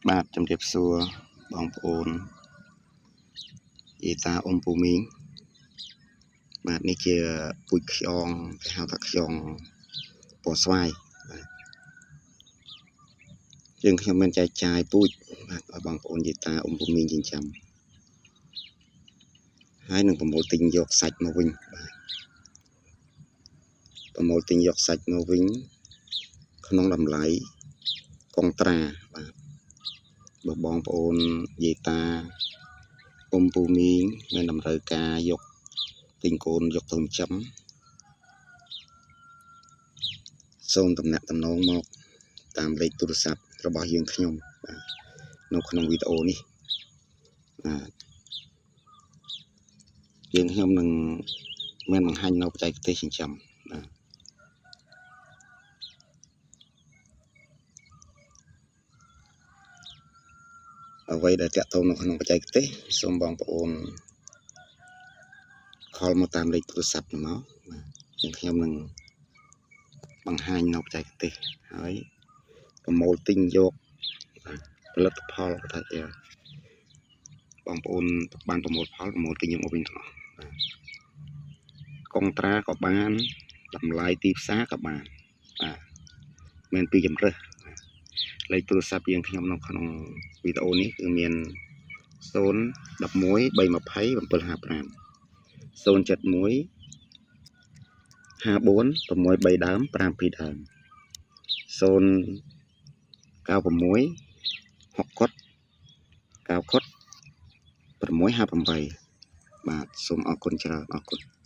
បាទជំរាបសួរបងប្អូនយាយតាអ៊ំពូមីងបាទនេះជាពូជខ្យងគេហៅថាខ្យងពណ៌ស្វាយបាទយើងខ្ញុំមានចែកចាយពូជបាទឲ្យបងប្អូនយាយតាអ៊ំពូមីងចិញ្ចឹមហើយនឹងប្រមូលទិញយកសាច់មកវិញបាទប្រមូលទិញយកសាច់មកវិញក្នុងតម្លៃកុងត្រាបាទបើបងប្អូនយាយតាអ៊ំពូមីងមានតម្រូវការយកទិញកូនយកទៅចិញ្ចឹមសូមតំណាក់តំណងមកតាមលេខទូរស័ព្ទរបស់យើងខ្ញុំបាទនៅក្នុងវីដេអូនេះបាទយើងខ្ញុំនឹងមានបង្ហាញនៅបច្ចេកទេសចិញ្ចឹមបាទអ្វីដែលតាក់ទងនៅក្នុងបច្ចេកទេសសូមបងប្អូនខលមកតាមលេខទូរស័ព្ទមកបាទយើងខ្ញុំនឹងបង្ហាញនៅបច្ចេកទេសហើយប្រមូលទិញយកផលិតផលថាជាបងប្អូនបានប្រមូលផលប្រមូលទិញយកមកវិញទាំងអស់បាទកុងត្រាក៏បានតម្លៃទីផ្សារក៏បានបាទមានពីរជំរើសលេខទូរស័ព្ទយើងខ្ញុំនៅក្នុងវីដេអូនេះគឺមាន011 320 755 071 54 63ដើម52ដើម096 6កុដ9កុដ658បាទសូមអរគុណច្រើនអរគុណ។